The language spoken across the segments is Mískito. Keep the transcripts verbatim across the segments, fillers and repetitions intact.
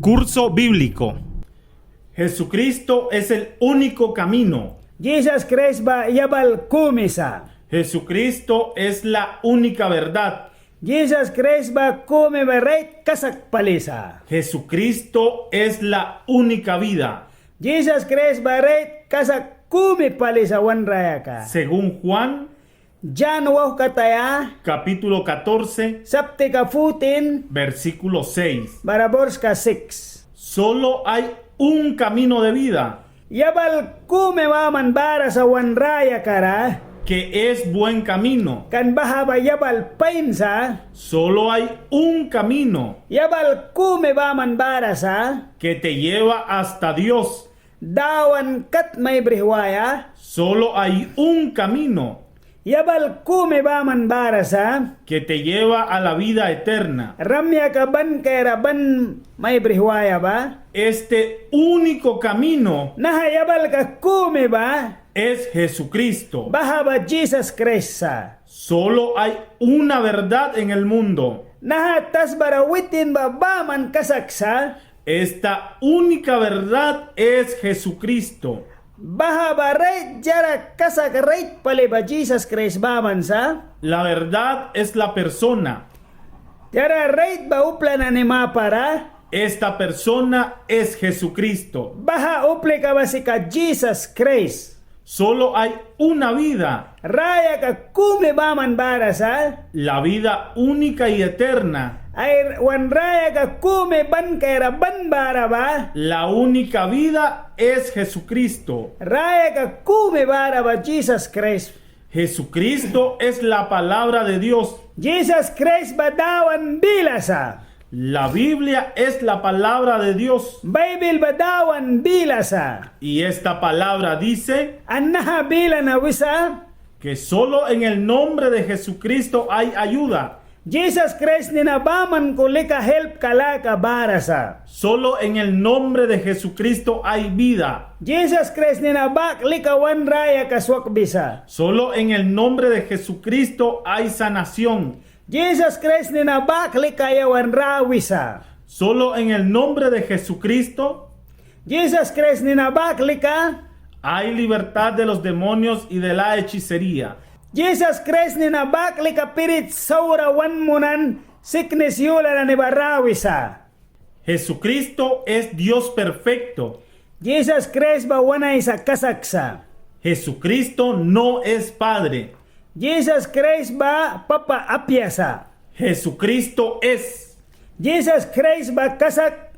Curso bíblico. Jesucristo es el único camino. Jisas Kraist ba yabal kumi sa. Jesucristo es la única verdad. Jisas Kraist ba kumi ba rait kasak pali sa. Jesucristo es la única vida. Jisas Kraist ba rait kasak kumi pali sa wan rayaka. Según Juan, Jan wauhkataya, capítulo catorce, saptika fourteen, versículo seis. Bara borska six. Solo hay un camino de vida. Yabal kumi baman bara sa wan rayakara. Que es buen camino. Kan baha ba yabal pain sa. Solo hay un camino. Yabal kumi baman bara sa. Que te lleva hasta Dios. Dawan kat mai brihwaia. Solo hay un camino. Yabal kumi baman bara sa. Que te lleva a la vida eterna. Ramyaka ban kaiara ban mai brihwaia ba. Este único camino. Naha yabalka kumi ba. Es Jesucristo. Baha ba Jisas Kraist sa. Solo hay una verdad en el mundo. Naha tasbara witin ba baman kasak sa. Esta única verdad es Jesucristo. Baha ba rait diara kasak rait pali ba Jisas Kraist baman sa. La verdad es la persona. Diara rait ba upla nani mapara. Esta persona es Jesucristo. Baha uplika ba sika Jisas Kraist. Solo hay una vida. Rayaka kumi baman bara sa. La vida única y eterna. Ai wan rayaka kumi ban kaiara ban bara ba. La única vida es Jesucristo. Rayaka kumi bara ba Jisas Kraist. Jesucristo es la palabra de Dios. Jisas Kraist ba Dawan bila sa. La Biblia es la palabra de Dios. Baibil ba Dawan bila sa. Y esta palabra dice, an naha bila na wisa, que solo en el nombre de Jesucristo hay ayuda. Jisas Kraist nina baman ku lika helpka laka bara sa. Solo en el nombre de Jesucristo hay vida. Jisas Kraist nina bak lika wan rayaka swakbi sa. Solo en el nombre de Jesucristo hay sanación. Jisas Kraist nina bak lika yawan rawi sa. Solo en el nombre de Jesucristo. Jisas Kraist nina bak lika. Hay libertad de los demonios y de la hechicería. Jisas Kraist nina bak lika spirit saura wan munan, siknis yula nani ba rawi sa. Jesucristo es Dios perfecto. Jisas Kraist ba wan Aisa kasak sa. Jesucristo no es padre. Jisas Kraist ba papa apia sa. Jesucristo es. Jisas Kraist ba kasak.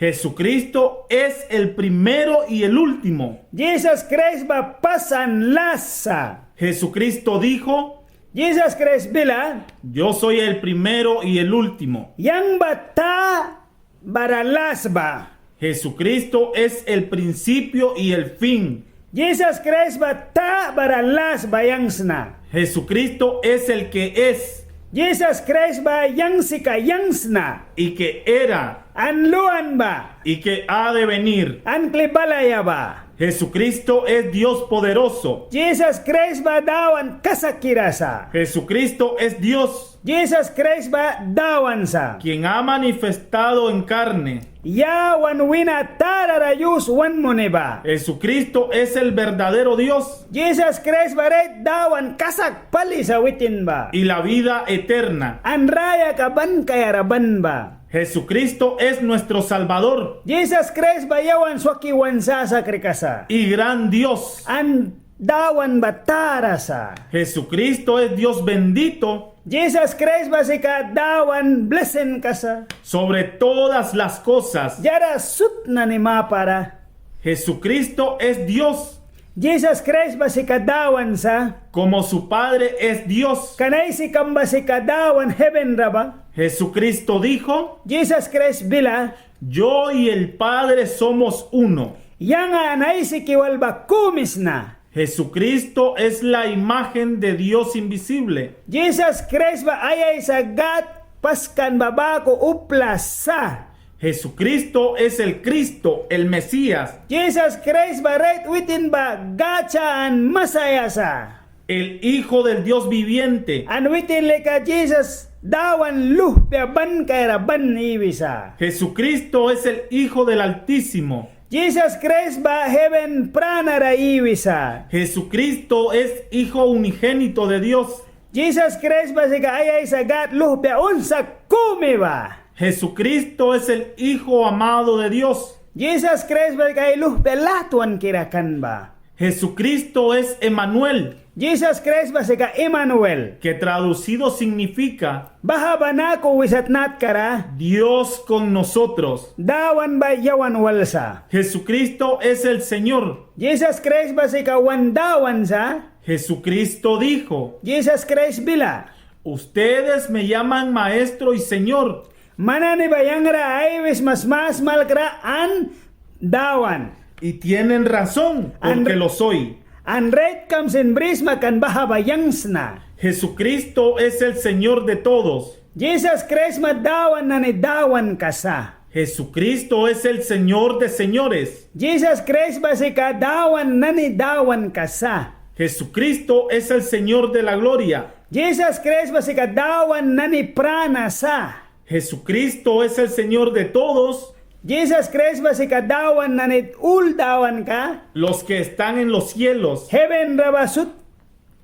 Jesucristo es el primero y el último. Jisas Kraist ba pas an las sa. Jesucristo dijo, Jisas Kraist bila, yo soy el primero y el último. Yang ba ta bara las ba. Jesucristo es el principio y el fin. Jisas Kraist ba ta bara las ba yang sna. Jesucristo es el que es. Jisas Kraist ba yang sika yang sna. Y que era. An luan ba. Y que ha de venir. An kli balaia ba. Jesucristo es Dios poderoso. Jisas Kraist ba Dawan kasakkira sa. Jesucristo es Dios. Jisas Kraist ba Dawan sa. Quien ha manifestado en carne. Yawan wina tara ra yus wan muni ba. Jesucristo es el verdadero Dios. Jisas Kraist ba rait Dawan kasak pali sa witin ba. Y la vida eterna. An rayaka ban kaiara ban ba. Jesucristo es nuestro Salvador. Jisas Kraist ba yawan swaki wan sasakrika sa. Y gran Dios. An Dawan ba tara sa. Jesucristo es Dios bendito. Jisas Kraist ba sika Dawan blisinka sa. Sobre todas las cosas. Diara sut nani mapara. Jesucristo es Dios. Jisas Kraist ba sika Dawan sa. Como su Padre es Dios. Kan Aisikam ba sika Dawan heben ra ba. Jesucristo dijo, Jisas Kraist bila, yo y el Padre somos uno. Yang an Aisiki wal ba kumi sna. Jesucristo es la imagen de Dios invisible. Jisas Kraist ba ai aisa Gad paskan ba baku upla sa. Jesucristo es el Cristo, el Mesías. Jisas Kraist ba rait witin ba Gad sa an Masaia sa. El Hijo del Dios viviente. An witin lika Jisas Dawan luhpia ban kaiara ban iwisa. Jesucristo es el Hijo del Altísimo. Jisas Kraist ba heven pranara iwisa. Jesucristo es Hijo unigénito de Dios. Jisas Kraist ba sika ai aisa Gad luhpia unsak kumi ba. Jesucristo es el Hijo amado de Dios. Jisas Kraist ba sika ai luhpia latwankira kan ba. Jesucristo es Emanuel. Jisas Kraist ba sika Emanuel. Que traducido significa, baha ba naku wisa tnatkara, Dios con nosotros. Dawan ba yawan wal sa. Jesucristo es el Señor. Jisas Kraist ba sika wan Dawan sa. Jesucristo dijo, Jisas Kraist bila, ustedes me llaman maestro y señor. Man nani ba yang ra ai wisma smasmalkra an Dawan. Y tienen razón, porque lo soy. An raitkam sin brisma kan baha ba yang sna. Jesucristo es el Señor de todos. Jisas Kraist ma Dawan nani Dawanka sa. Jesucristo es el Señor de señores. Jisas Kraist ba sika Dawan nani Dawanka sa. Jesucristo es el Señor de la gloria. Jisas Kraist ba sika Dawan nani prana sa. Jesucristo es el Señor de todos. Jisas Kraist ba sika Dawan nani ul Dawanka. Los que están en los cielos. Heven ra ba sut.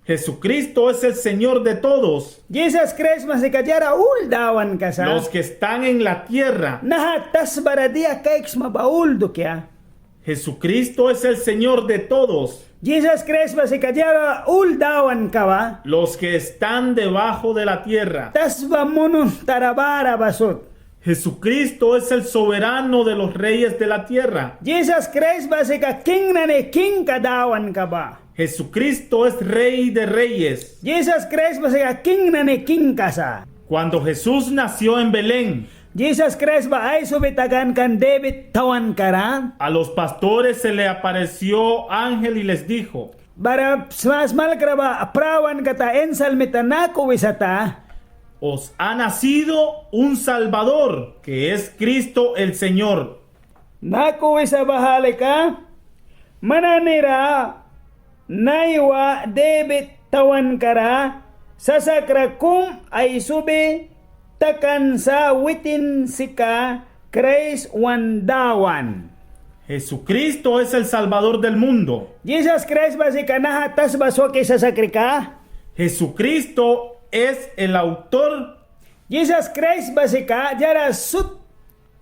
Jesucristo es el Señor de todos. Jisas Kraist ba sika diara ul Dawanka sa. Los que están en la tierra. Naha tasbara dia kaiksma ba ul dukia. Jesucristo es el Señor de todos. Jisas Kraist ba sika diara ul Dawanka ba. Los que están debajo de la tierra. Tasba munuhtara bara ba sut. Jesucristo es el soberano de los reyes de la tierra. Jisas Kraist ba sika king nani kingka Dawanka ba. Jesucristo es Rey de reyes. Jisas Kraist ba sika king nani kingka sa. Cuando Jesús nació en Belén, Jisas Kraist ba aisubi takan kan Debit tawankara, a los pastores se le apareció ángel y les dijo, bara smasmalkra ba prawan kata insal mita naku wisata, os ha nacido un Salvador, que es Cristo el Señor. Naku wisa baha lika, man nani ra naiwa Debit tawankara sasakra kum aisubi takan sa, witin sika Kraist wan Dawan. Jesucristo es el Salvador del mundo. Jisas Kraist ba sika naha tasba swaki sasakrika. Jesucristo es el autor. Jisas Kraist ba sika diara sut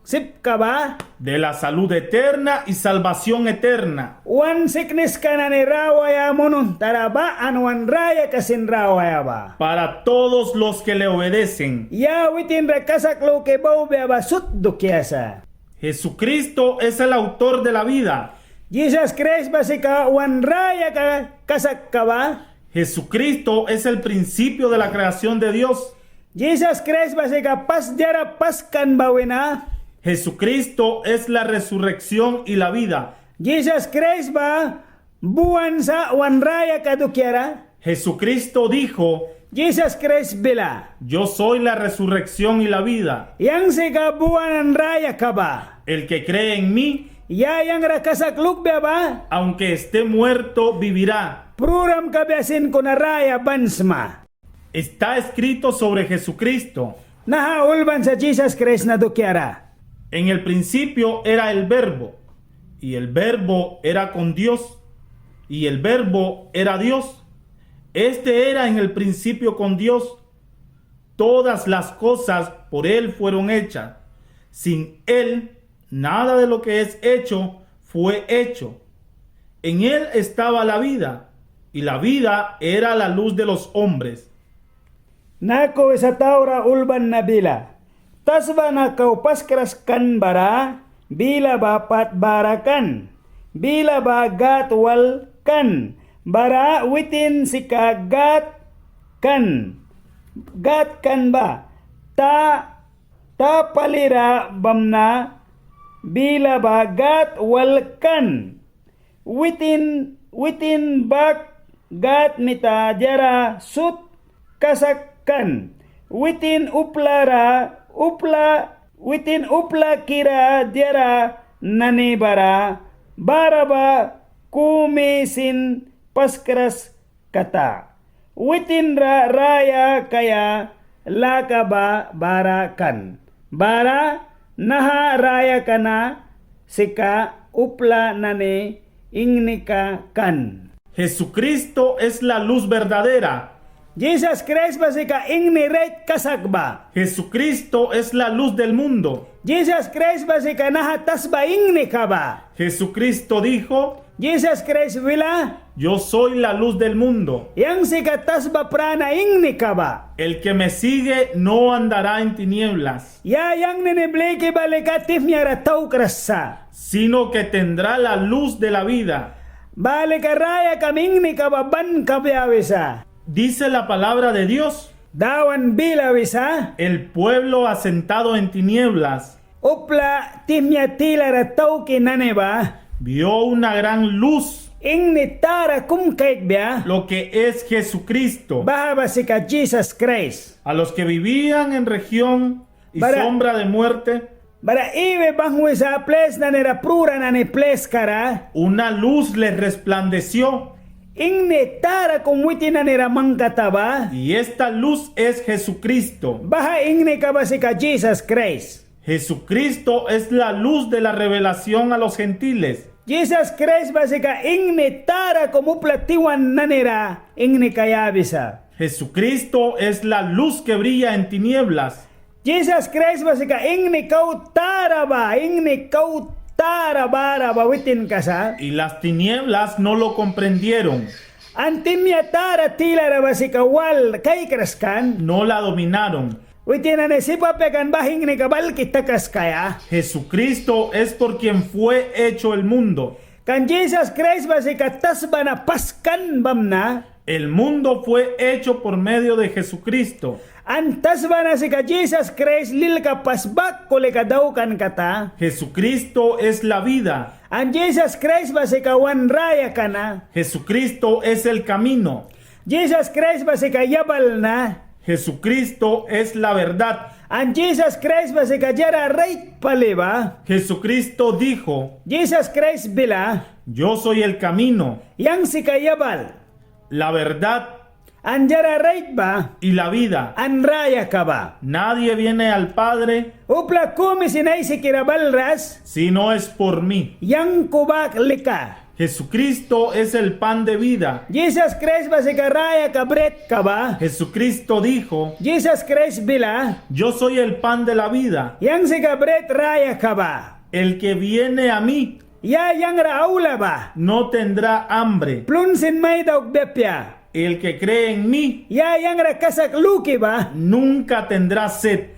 sipka ba. De la salud eterna y salvación eterna. Wan sikniska nani rawaia munuhtara ba an wan rayaka sin rawaia ba. Para todos los que le obedecen. Ya witin ra kasak luki baubia ba sut dukia sa. Jesucristo es el autor de la vida. Jisas Kraist ba sika wan rayaka kasakka ba. Jesucristo es el principio de la creación de Dios. Jisas Kraist ba sika pas diara paskan ba wina. Jesucristo es la resurrección y la vida. Jisas Kraist ba buan sa wan rayaka dukiara. Jesucristo dijo, Jisas Kraist bila, yo soy la resurrección y la vida. Yang sika buan an rayaka ba. El que cree en mí, ya yang ra kasak lukbia ba, aunque esté muerto, vivirá. Pruram kabia sin kuna raya ban sma. Está escrito sobre Jesucristo. Naha ulban sa Jisas Kraist na dukiara. En el principio era el Verbo, y el Verbo era con Dios, y el Verbo era Dios. Este era en el principio con Dios. Todas las cosas por él fueron hechas. Sin él, nada de lo que es hecho fue hecho. En él estaba la vida, y la vida era la luz de los hombres. Naku wisa taura ulban na bila. Tasba na kau paskras kan bara, bila ba pat bara kan. Bila ba Gâd wal kan. Bara witin sika Gâd kan. Gâd kan ba. Ta Ta pali ra bamna bila ba Gâd wal kan. Witin, witin bak Gâd mita diara sut kasak kan. Witin upla ra, upla, witin upla kira diara nani bara, bara ba kumi sin paskras kata. witin ra raya kaia laka ba bara kan. Bara naha rayaka na sika upla nani ingnika kan. Jesucristo es la luz verdadera. Jisas Kraist ba sika ingni rait kasak ba. Jesucristo es la luz del mundo. Jisas Kraist ba sika naha tasba ingnika ba. Jesucristo dijo, Jisas Kraist bila, "Yo soy la luz del mundo." Yang sika tasba prana ingnika ba. "El que me sigue no andará en tinieblas." Ya yang nini bliki ba lika tihmia ra taukras sa. "Sino que tendrá la luz de la vida." Ba lika rayakam ingnika ba ban kabia wisa. Dice la palabra de Dios. Dawan bila wisa. El pueblo asentado en tinieblas. Upla tihmia tilara tauki nani ba. Vio una gran luz. Ingni tara kum kaikbia. Lo que es Jesucristo. Baha ba sika Jisas Kraist. A los que vivían en región y sombra de muerte. Bara iwi banghwisa plis nani ra prura nani pliskara. Una luz les resplandeció. Ingni tara kum witin nani ra mangkata ba. Y esta luz es Jesucristo. Baha ingnika ba sika Jisas Kraist. Jesucristo es la luz de la revelación a los gentiles. Jisas Kraist ba sika ingni tara kum upla tiwan nani ra ingnika yabisa. Jesucristo es la luz que brilla en tinieblas. Jisas Kraist ba sika ingni kau tara ba, ingni kau tara bara ba witinka sa. Y las tinieblas no lo comprendieron. An tihmia tara tilara ba sika wal kaikras kan. No la dominaron. Witin nani sip apia kan baha ingnika ba alki takaskaia. Jesucristo es por quien fue hecho el mundo. Kan Jisas Kraist ba sika tasba na paskan bamna. El mundo fue hecho por medio de Jesucristo. An tasba na sika Jisas Kraist lilka pas baku lika daukan kata. Jesucristo es la vida. An Jisas Kraist ba sika wan rayaka na. Jesucristo es el camino. Jisas Kraist ba sika yabal na. Jesucristo es la verdad. An Jisas Kraist ba sika diara rait pali ba. Jesucristo dijo, Jisas Kraist bila, "Yo soy el camino, yang sika yabal, la verdad, an diara rait ba, y la vida, an rayaka ba. Nadie viene al Padre, upla kumi sin Aisikira balras, si no es por mí." Yang kubak lika. Jesucristo es el pan de vida. Jisas Kraist ba sika rayaka britka ba. Jesucristo dijo, Jisas Kraist bila, "Yo soy el pan de la vida. Yang sika brit rayaka ba. El que viene a mí, ya yang ra aula ba, no tendrá hambre, plun sin mai daukbia apia. El que cree en mí, ya yang ra kasak luki ba, nunca tendrá sed,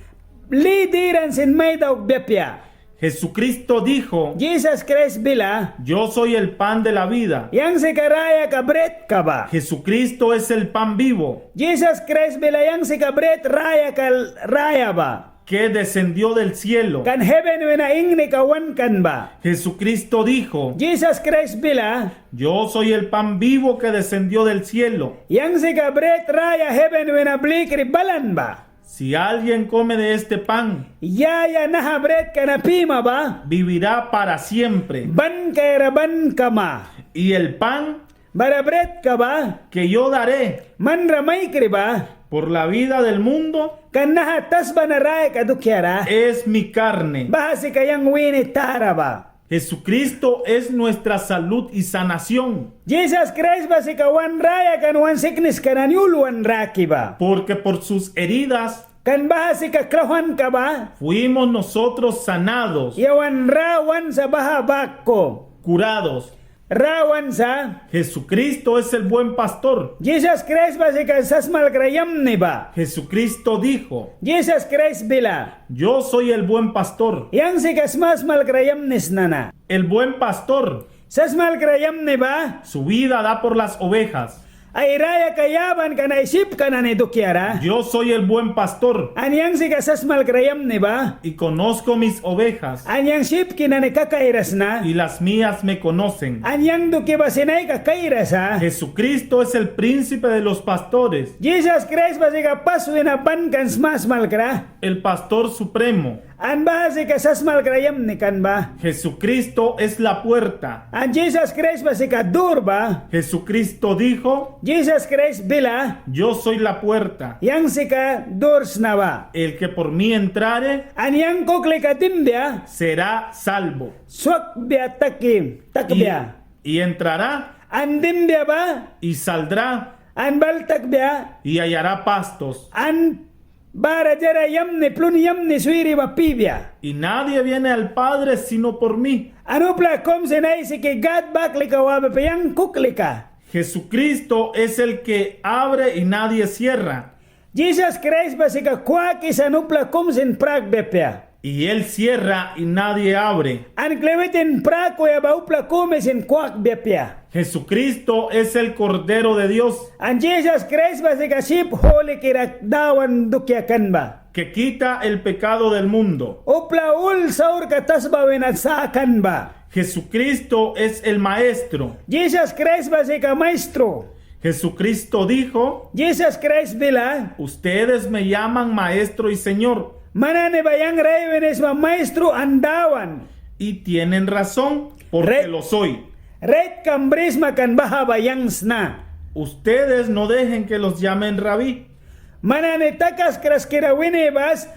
li diran sin mai daukbia apia." Jesucristo dijo, Jisas Kraist bila, "Yo soy el pan de la vida, yang sika rayaka britka ba." Jesucristo es el pan vivo, Jisas Kraist bila, yang sika brit rayaka raya ba, que descendió del cielo, kan heven wina ingnika wankan ba. Jesucristo dijo, Jisas Kraist bila, "Yo soy el pan vivo que descendió del cielo, yang sika brit raya heven wina blikri balan ba. Si alguien come de este pan, ya ya naha britka na pima ba, vivirá para siempre, ban kaiara ban kama. Y el pan, bara britka ba, que yo daré, man ra maikri ba, por la vida del mundo, kan naha tasba na rayaka dukiara, es mi carne." Baha sika yang wîni tara ba. Jesucristo es nuestra salud y sanación. Jisas Kraist ba sika wan rayaka an wan sikniska nani ulwan raki ba. Porque por sus heridas, kan baha sika klauhwanka ba, fuimos nosotros sanados, yawan rawan sa baha baku, curados, rawan sa. Jesucristo es el buen pastor, Jisas Kraist ba sika sasmalkra yamni ba. Jesucristo dijo, Jisas Kraist bila, "Yo soy el buen pastor, yang sika smasmalkra yamni sna na." El buen pastor, sasmalkra yamni ba, su vida da por las ovejas, ai rayaka yabanka na ai sipka nani dukiara. "Yo soy el buen pastor, an yang sika sasmalkra yamni ba, y conozco mis ovejas, an yang sipki nani kakaira sna, y las mías me conocen." An yang duki ba sin ai kakaira sa. Jesucristo es el príncipe de los pastores, Jisas Kraist ba sika pas wina ban kan smasmalkra, el pastor supremo, An baha sika sasmalkra yamni kan ba. Jesucristo es la puerta. An Jisas Kraist ba sika dur ba. Jesucristo dijo, Jisas Kraist bila, yo soy la puerta. Yang sika dur sna ba. El que por mí entrare, an yang kuk lika dimbia, será salvo. Swakbia taki, takbia. Y, y entrará, an dimbia ba, y saldrá, an bal takbia, y hallará pastos. An bara diara yamni, plun yamni swiri ba pibia. Y nadie viene al Padre sino por mí. An upla kum sin Aisiki Gad bak lika wabia apia, yang kuk lika. Jesucristo es el que abre y nadie cierra. Jisas Kraist ba sika kwakisa an upla kum sin prakbia apia. Y él cierra y nadie abre. An kli witin prakuya ba upla kumi sin kwakbia apia. Jesucristo es el Cordero de Dios. An Jisas Kraist ba sika syip hulikira Dawan dukia kan ba. Que quita el pecado del mundo. Upla ul saurka tasba wina sakan ba. Jesucristo es el Maestro. Jisas Kraist ba sika Maestro. Jesucristo dijo, Jisas Kraist bila, ustedes me llaman Maestro y Señor. Man nani ba yang ra ai winisma Maestro an Dawan. Y tienen razón, porque lo soy. Rait kam brisma, kan baha ba yang sna. Ustedes no dejen que los llamen Rabí. Man nani takaskras kira wini bas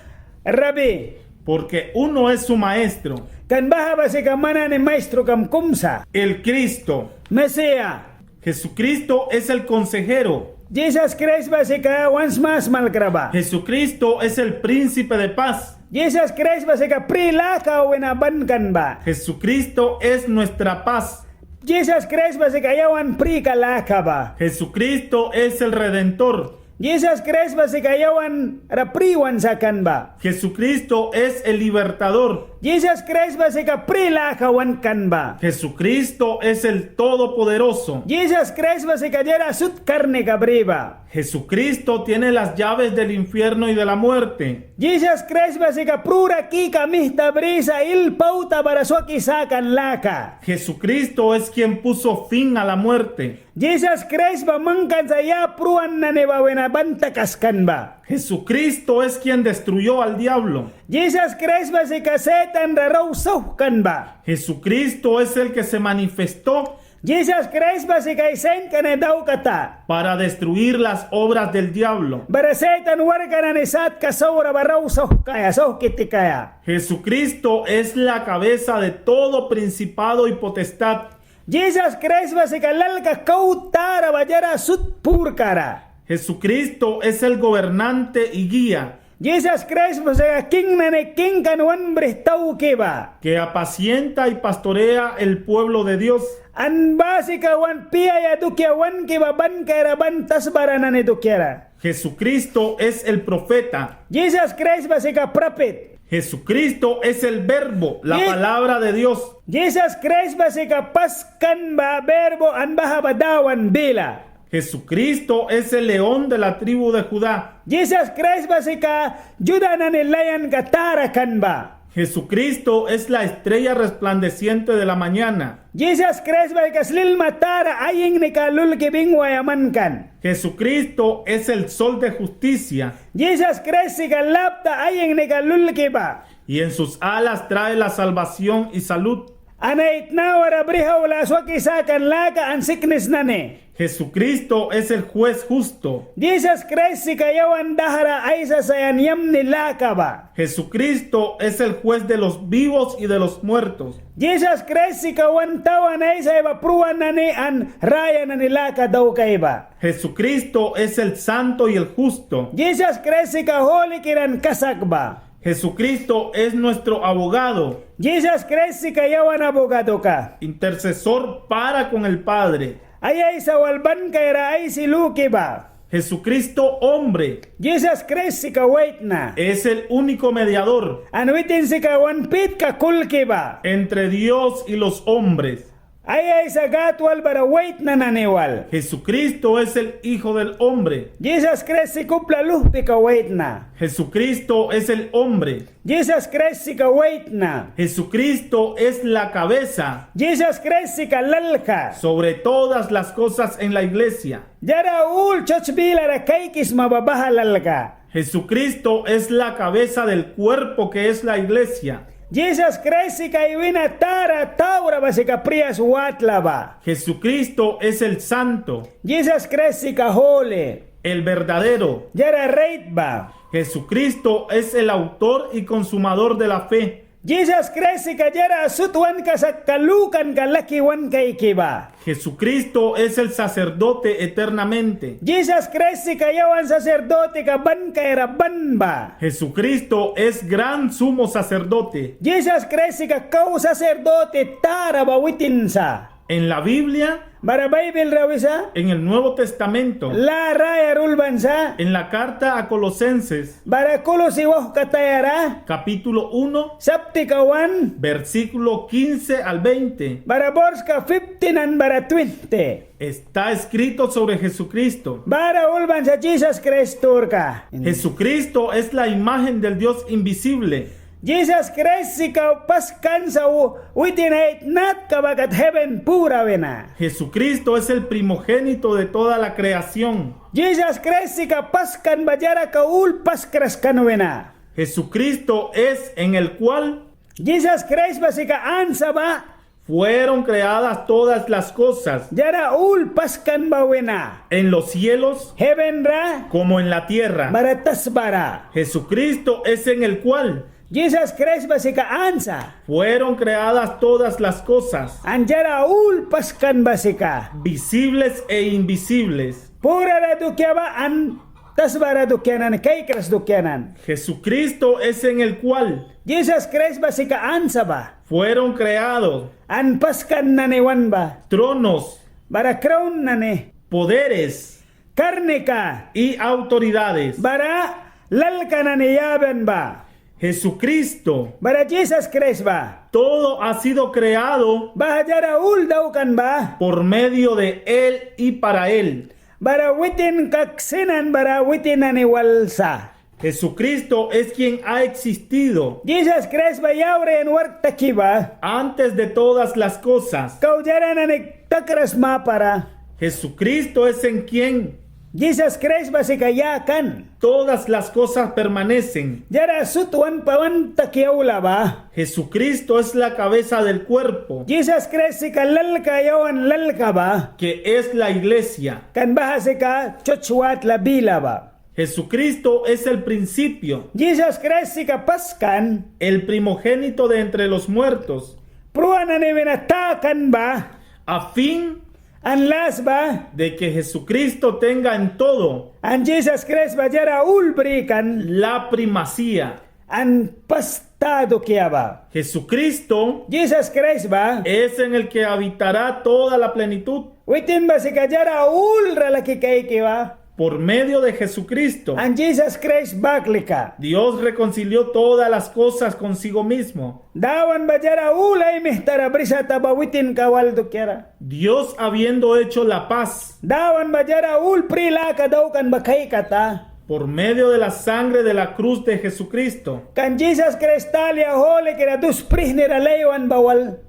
Rabí. Porque uno es su maestro. Kan baha ba sika man nani maestro kam kum sa. El Cristo. Mesia. Jesucristo es el consejero. Jisas Kraist ba sika wan smasmalkra ba. Jesucristo es el príncipe de paz. Jisas Kraist ba sika pri laka wina ban kan ba. Jesucristo es nuestra paz. Jisas Kraist ba sika yawan prika laka ba. Jesucristo es el redentor. Jisas Kraist ba sika yawan ra pri wan sakan ba. Jesucristo es el libertador. Jisas Kraist ba sika pri laka wan kan ba. Jesucristo es el todopoderoso. Jisas Kraist ba sika diara sut karnika bri ba. Jesucristo tiene las llaves del infierno y de la muerte. Jisas Kraist ba sika prura kika mihta brisa, hel pauta bara swaki sakan laka. Jesucristo es quien puso fin a la muerte. Jisas Kraist ba mangkan sa ya pruan nani ba wina ban takaskan ba. Jesucristo es quien destruyó al diablo. Jisas Kraist ba sika Setan ra rau sauhkan ba. Jesucristo es el que se manifestó. Jisas Kraist ba sika ai sainka nani daukata. Para destruir las obras del diablo. Bara Setan warkka nani satka saura ba rau sauhkaia, sauhki tikaia. Jesucristo es la cabeza de todo principado y potestad. Jisas Kraist ba sika lalka kau tara ba diara sut purkara. Jesucristo es el gobernante y guía. Jisas Kraist ba sika king nani king kan, wan brih tauki ba. Que apacienta y pastorea el pueblo de Dios. An ba sika wan piaia dukia wanki ba ban kaiara, ban tasbara nani dukiara. Jesucristo es el profeta. Jisas Kraist ba sika prapit. Jesucristo es el verbo, la palabra de Dios. Jisas Kraist ba sika pas kan ba, verbo, an baha ba Dawan bila. Jesucristo es el león de la tribu de Judá. Jisas Kraist ba sika Juda nani layanka tara kan ba. Jesucristo es la estrella resplandeciente de la mañana. Jisas Kraist ba sika slilma tara, ai ingnika lulki bingwaia man kan. Jesucristo es el sol de justicia. Jisas Kraist sika lapta ai ingnika lulki ba. Y en sus alas trae la salvación y salud. An ai tnawara brih aula swaki sakan laka an siknis nani. Jesucristo es el juez justo. Jisas Kraist sika yawan dahra aisasaia an yamni laka ba. Jesucristo es el juez de los vivos y de los muertos. Jisas Kraist sika wan tawan aisaia ba, pruan nani an raya nani laka daukaia ba. Jesucristo es el santo y el justo. Jisas Kraist sika hulikira an kasak ba. Jesucristo es nuestro abogado. Jisas Kraist sika yawan abogadoka. Intercesor para con el Padre. Ai aisa wal ban kaiara aisi luki ba. Jesucristo hombre. Jisas Kraist sika waitna. Es el único mediador. An witin sika wan pitka kulki ba. Entre Dios y los hombres. Ai aisa Gâd wal bara waitna nani wal. Jesucristo es el Hijo del Hombre. Jisas Kraist sika upla luhpika waitna. Jesucristo es el hombre. Jisas Kraist sika waitna. Jesucristo es la cabeza. Jisas Kraist sika lalka. Sobre todas las cosas en la iglesia. Diara ul church bilara kaikisma ba baha lalka. Jesucristo es la cabeza del cuerpo que es la iglesia. Jisas Kraist sika ai wîna tara taura ba sika prias watla ba. Jesucristo es el santo. Jisas Kraist sika huli. El verdadero. Diara rait ba. Jesucristo es el autor y consumador de la fe. Jisas Kraist sika diara sut wan kasakka lukanka laki wan kaiki ba. Jesucristo es el sacerdote eternamente. Jisas Kraist sika yawan sacerdotika ban kaiara ban ba. Jesucristo es gran sumo sacerdote. Jisas Kraist sika kau sacerdote tara ba witin sa. En la Biblia, bara Baibil ra wisa, en el Nuevo Testamento, Lâ rayara ulban sa, en la carta a Colosenses, bara Kulusi wauhkatayara, capítulo uno, saptika wan, versículo quince al veinte, bara borska fiftin an bara twinti. Está escrito sobre Jesucristo. Bara ulban sa Jisas Kraist sturka. Jesucristo es la imagen del Dios invisible. Jisas Kraist sika paskan sa u-, witin ai tnatka ba kat heben pura wina. Jesucristo es el primogénito de toda la creación. Jisas Kraist sika paskan ba diara kau ul paskras kan wina. Jesucristo es en el cual, Jisas Kraist ba sika ansa ba, fueron creadas todas las cosas, diara ul paskan ba wina, en los cielos, heben ra, como en la tierra, bara tasba ra. Jesucristo es en el cual, Jisas Kraist ba sika ansa, fueron creadas todas las cosas, an diara ul paskan ba sika, visibles e invisibles, purara dukia ba an tasbara dukia nani, kaikras dukia nani. Jesucristo es en el cual, Jisas Kraist ba sika ansa ba, fueron creados, an paskan nani wan ba, tronos, bara kraun nani, poderes, karnika, y autoridades, bara lalka nani yaban ba. Jesucristo, bara Jisas Kraist ba, todo ha sido creado, baha diara ul daukan ba, por medio de él y para él, bara witin kak sin an bara witin nani wal sa. Jesucristo es quien ha existido, Jisas Kraist ba yaura yang wark taki ba, antes de todas las cosas, kau diara nani takras mapara. Jesucristo es en quien, Jisas Kraist ba sika ya kan, todas las cosas permanecen, diara sut wan pa wan taki aula ba. Jesucristo es la cabeza del cuerpo, Jisas Kraist sika lalka, yawan lalka ba, que es la iglesia, kan baha sika chuch watla bila ba. Jesucristo es el principio, Jisas Kraist sika paskan, el primogénito de entre los muertos, pruan nani wina takan ba, a fin, an las ba, de que Jesucristo tenga en todo, an Jisas Kraist ba diara ul brikan, la primacía, an pas ta dukia ba. Jesucristo, Jisas Kraist ba, es en el que habitará toda la plenitud, witin ba sika diara ul ra laki kaiki ba. Por medio de Jesucristo, an Jisas Kraist bak lika, Dios reconcilió todas las cosas consigo mismo, Dawan ba diara ul ai mihtara brisata ba witinka wal dukiara. Dios habiendo hecho la paz, Dawan ba diara ul pri laka daukan ba kaikata, por medio de la sangre de la cruz de Jesucristo, kan Jisas Kraist talia hulikira dus prihnira laiwan ba wal.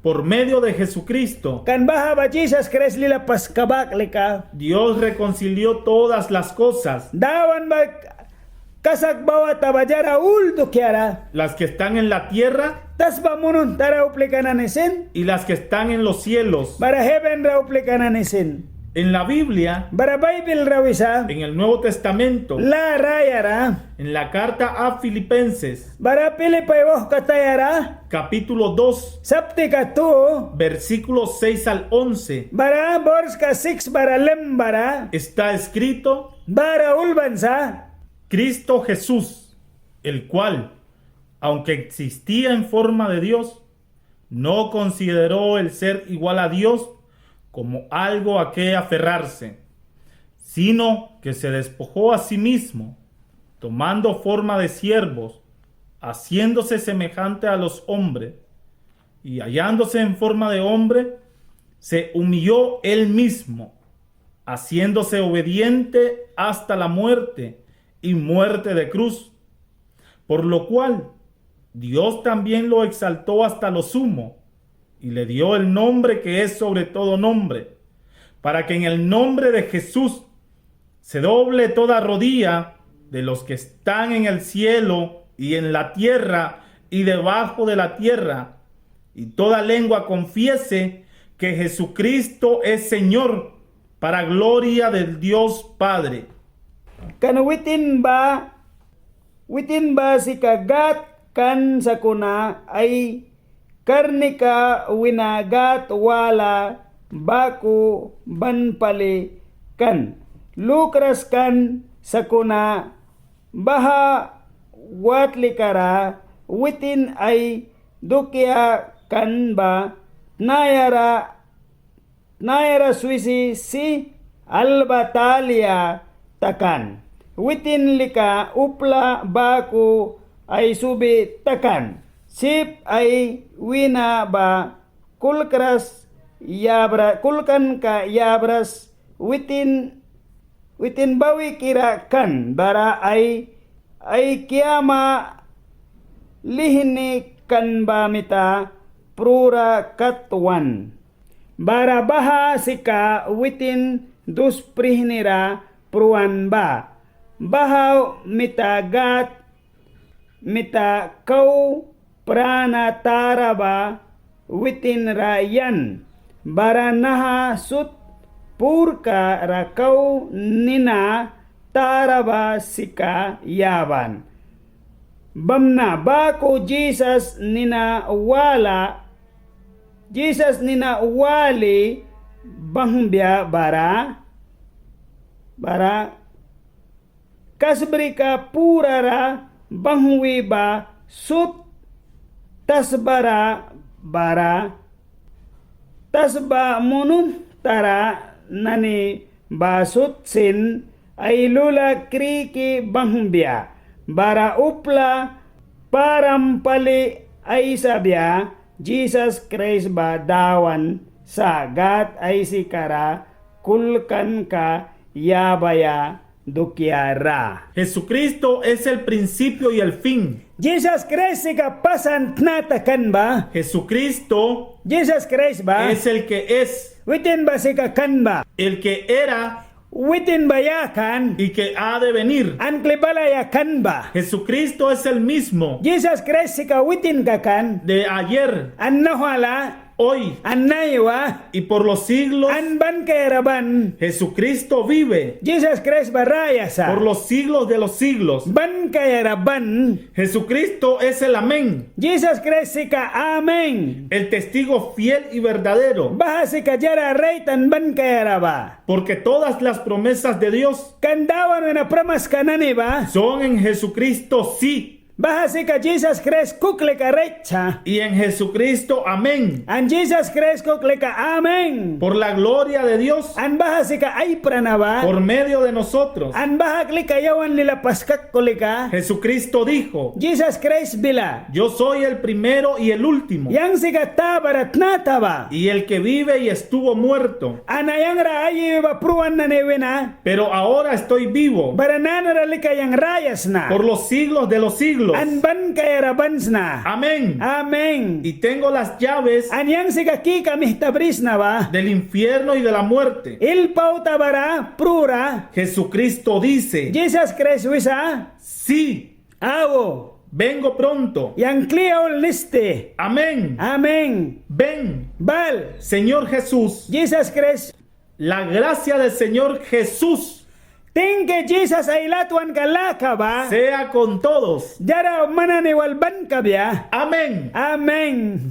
Por medio de Jesucristo, kan baha ba Jisas Kraist lila paska bak lika, Dios reconcilió todas las cosas, Dawan ba kasak bawata ba diara ul dukiara, las que están en la tierra, tasba munuhntara uplika nani sin, y las que están en los cielos, bara heben ra uplika nani sin. En la Biblia, bara Baibil ra wisa, en el Nuevo Testamento, Lâ rayara, en la carta a Filipenses, bara Pilipai wauhkatayara, capítulo dos, saptika tu, versículos seis al once, bara borska siks bara lem bara, está escrito, bara ulban sa, Cristo Jesús, el cual, aunque existía en forma de Dios, no consideró el ser igual a Dios como algo a que aferrarse, sino que se despojó a sí mismo, tomando forma de siervos, haciéndose semejante a los hombres, y hallándose en forma de hombre, se humilló él mismo, haciéndose obediente hasta la muerte, y muerte de cruz. Por lo cual, Dios también lo exaltó hasta lo sumo, y le dio el nombre que es sobre todo nombre, para que en el nombre de Jesús se doble toda rodilla de los que están en el cielo y en la tierra y debajo de la tierra, y toda lengua confiese que Jesucristo es Señor, para gloria del Dios Padre. Kan witin ba, witin ba sika Gâd kan sakuna ai karnika wina Gâd wala baku ban pali kan. Lukras kan sakuna baha watlika ra witin ai dukia kan ba, tnayara, tnayara swisi si alba talia takan. Witin lika upla baku aisubi takan. Sip ai wîna ba kulkras yabra, kulkanka yabras witin, witin bawikira kan, bara ai, ai kiama lihni kan ba mita prura kat wan. Bara baha sika witin dus prihnira pruan ba. Baha mita Gâd mita kau prana tara ba witin ra yan, bara naha sut purka ra kau nina tara ba sika yaban. Bamna baku Jisas nina wala, Jisas nina wali banghwbia bara, bara kasbrika purara banghwi ba sut tasbara bara tasba munuhntara nani ba sut sin ai lula kriki banghwbia bara upla param pali aisabia Jisas Kraist ba Dawan sa, Gâd Aisikara kulkanka yabaia dukiara. Jesucristo es el principio y el fin. Jisas Kraist sika pas an tnata kan ba. Jesucristo Jisas Kraist ba es el que es. Witin ba sika kan ba. El que era. Witin ba ya kan. Y que ha de venir. An kli balaia kan ba. Jesucristo es el mismo. Jisas Kraist sika witinka kan. De ayer. An nauhwala. Hoy. An naiwa. Y por los siglos. An ban kaiara ban. Jesucristo vive. Jisas Kraist ba raya sa. Por los siglos de los siglos. Ban kaiara ban. Jesucristo es el amén. Jisas Kraist sika amen. El testigo fiel y verdadero. Baha sika diara rait an ban kaiara ba. Porque todas las promesas de Dios. Kan Dawan wina pramaska nani ba. Son en Jesucristo sí. Baha sika Jisas Kraist kuklika rait sa. Y en Jesucristo amén. An Jisas Kraist kuklika amen. Por la gloria de Dios. An baha sika ai prana ba. Por medio de nosotros. An baha klika yawan lila paskak kulika. Jesucristo dijo. Jisas Kraist bila. Yo soy el primero y el último. Yang sika ta bara tnata ba. Y el que vive y estuvo muerto. An yang ra ai iwi ba pruan nani wina. Pero ahora estoy vivo. Bara nanara lika yang raya sna. Por los siglos de los siglos. An ban kaiara ban sna. Amén. Amen. Y tengo las llaves. An yang sika kika mihta brisna ba. Del infierno y de la muerte. Hel pauta bara prura. Jesucristo dice. Jisas Kraist wisa. Sí. Au. Vengo pronto. Yang kli aulni isti. Amén. Amen. Ven. Bal. Señor Jesús. Jisas Kraist. La gracia del Señor Jesús. Tingki Jisas ai latwanka laka ba. Sea con todos. Diara man nani wal ban kabia. Amén. Amen.